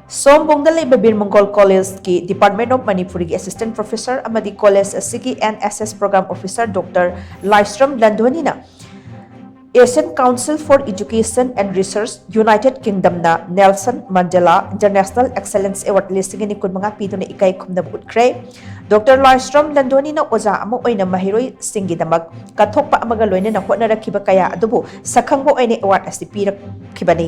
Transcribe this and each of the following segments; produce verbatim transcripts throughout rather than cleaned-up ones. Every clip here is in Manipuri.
ꯁꯣꯝꯕꯣꯡꯗ ꯂꯩꯕ ꯕꯤꯔ ꯃꯪꯒꯣꯜ ꯀꯣꯂꯦꯖꯀꯤ Department of Manipuri ꯒꯤ Assistant Professor ꯑꯃꯗꯤ ꯀꯣꯂꯦꯖ ꯑꯁꯤꯒꯤ N S S Program Officer Doctor Laishram ꯂꯟꯗꯣꯅꯤꯅ Asian Council for Education and Research, United Kingdom ꯅ Nelson Mandela International Excellence Award ꯂꯤꯁꯤꯡ ꯑꯅꯤ ꯀꯨꯟꯃꯉꯥ ꯄꯤꯗꯨꯅ ꯏꯀꯥꯏ ꯈꯨꯝꯅꯕ ꯎꯠꯈ꯭ꯔꯦ꯫ ꯗꯣꯛꯇꯔ ꯂꯥꯏꯁ꯭ꯔꯝ ꯂꯟꯗꯣꯅꯤꯅ ꯑꯣꯖꯥ ꯑꯃ ꯑꯣꯏꯅ ꯃꯍꯩꯔꯣꯏꯁꯤꯡꯒꯤꯗꯃꯛ ꯀꯠꯊꯣꯛꯄ ꯑꯃꯒ ꯂꯣꯏꯅꯅ ꯍꯣꯠꯅꯔꯛꯈꯤꯕ ꯀꯌꯥ ꯑꯗꯨꯕꯨ ꯁꯛꯈꯪꯕ ꯑꯣꯏꯅ ꯑꯦꯋꯥꯔꯗ ꯑꯁꯤ ꯄꯤꯔꯛꯈꯤꯕꯅꯤ꯫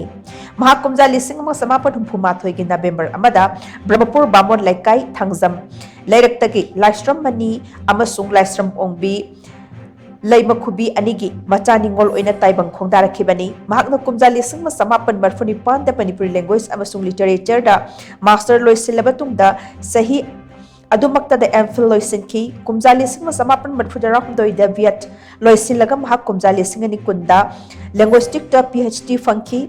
ꯃꯍꯥꯛ ꯀꯨꯝꯖꯥ ꯂꯤꯁꯤꯡ ꯑꯃ ꯆꯃꯥꯄꯟ ꯍꯨꯝꯐꯨ ꯃꯥꯊꯣꯏꯒꯤ ꯅꯕꯦꯝꯕꯔ ꯑꯃꯗ ꯕ꯭ꯔꯍꯃꯄꯨꯔ ꯕꯥꯃꯣꯟ ꯂꯩꯀꯥꯏ ꯊꯥꯡꯖꯝ ꯂꯩꯔꯛꯇꯒꯤ ꯂꯥꯏꯁ꯭ꯔꯝ ꯃꯅꯤ ꯑꯃꯁꯨꯡ ꯂꯥꯏꯁ꯭ꯔꯝ ꯑꯣꯡꯕꯤ ꯂꯩꯃꯈꯨꯕꯤ ꯑꯅꯤꯒꯤ ꯃꯆꯥ ꯅꯤꯉꯣꯜ ꯑꯣꯏꯅ ꯇꯥꯏꯕꯪ ꯈꯣꯡꯗꯥꯔꯛꯈꯤꯕꯅꯤ꯫ ꯃꯍꯥꯛꯅ ꯀꯨꯝꯖꯥ ꯂꯤꯁꯤꯡ ꯑꯃ ꯆꯃꯥꯄꯟ ꯃꯔꯐꯨ ꯅꯤꯄꯥꯟꯗ Manipuri Language ꯑꯃꯁꯨꯡ Literature ꯗ Master ꯂꯣꯏꯁꯤꯜꯂꯕ ꯇꯨꯡꯗ ꯆꯍꯤ ꯑꯗꯨꯃꯛꯇꯗ M Phil ꯂꯣꯏꯁꯤꯟꯈꯤ꯫ ꯀꯨꯝꯖꯥ ꯂꯤꯁꯤꯡ ꯑꯃ ꯆꯃꯥꯄꯟ ꯃꯔꯐꯨ ꯇꯔꯥꯍꯨꯝꯗꯣꯏꯗ B.Ed ꯂꯣꯏꯁꯤꯜꯂꯒ ꯃꯍꯥꯛ ꯀꯨꯝꯖꯥ ꯂꯤꯁꯤꯡ ꯑꯅꯤ ꯀꯨꯟꯗ Linguistic ꯇ Ph.D ꯐꯪꯈꯤ꯫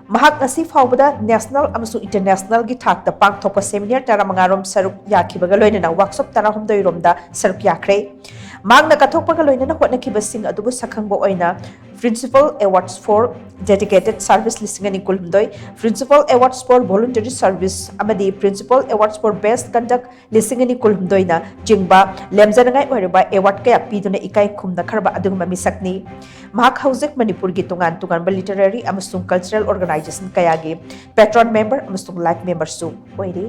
ꯃꯍꯥꯛ ꯉꯁꯤ ꯐꯥꯎꯕꯗ national ꯑꯃꯁꯨꯡ international ꯒꯤ ꯊꯥꯛꯇ ꯄꯥꯡꯊꯣꯛꯄ seminar ꯇꯔꯥꯃꯉꯥ ꯔꯣꯝ ꯁꯔꯨꯛ ꯌꯥꯈꯤꯕꯒ ꯂꯣꯏꯅꯅ workshop ꯇꯔꯥꯍꯨꯝꯗꯣꯏ ꯔꯣꯝꯗ ꯁꯔꯨꯛ ꯌꯥꯈ꯭ꯔꯦ꯫ ꯃꯍꯥꯛꯅ ꯀꯠꯊꯣꯛꯄꯒ ꯂꯣꯏꯅꯅ ꯍꯣꯠꯅꯈꯤꯕꯁꯤꯡ ꯑꯗꯨꯕꯨ ꯁꯛꯈꯪꯕ ꯑꯣꯏꯅ Principal Awards for Dedicated Service ꯂꯤꯁꯤꯡ ꯑꯅꯤ ꯀꯨꯟꯍꯨꯝꯗꯣꯏ, Principal Awards for Voluntary Service ꯑꯃꯗꯤ Principal Awards for Best Conduct ꯂꯤꯁꯤꯡ ꯑꯅꯤ ꯀꯨꯟꯍꯨꯝꯗꯣꯏꯅ ꯆꯤꯡꯕ ꯂꯦꯝꯖꯅꯉꯥꯏ ꯑꯣꯏꯔꯕ award ꯀꯌꯥ ꯄꯤꯗꯨꯅ ꯏꯀꯥꯏ ꯈꯨꯝꯅꯈ꯭ꯔꯕ ꯑꯗꯨꯒꯨꯝꯕ ꯃꯤꯁꯛꯅꯤ꯫ ꯃꯍꯥꯛ ꯍꯧꯖꯤꯛ ꯃꯅꯤꯄꯨꯔꯒꯤ ꯇꯣꯉꯥꯟ ꯇꯣꯉꯥꯟꯕ literary ꯑꯃꯁꯨꯡ cultural organization ꯀꯌꯥꯒꯤ patron member ꯑꯃꯁꯨꯡ life member ꯁꯨ ꯑꯣꯏꯔꯤ꯫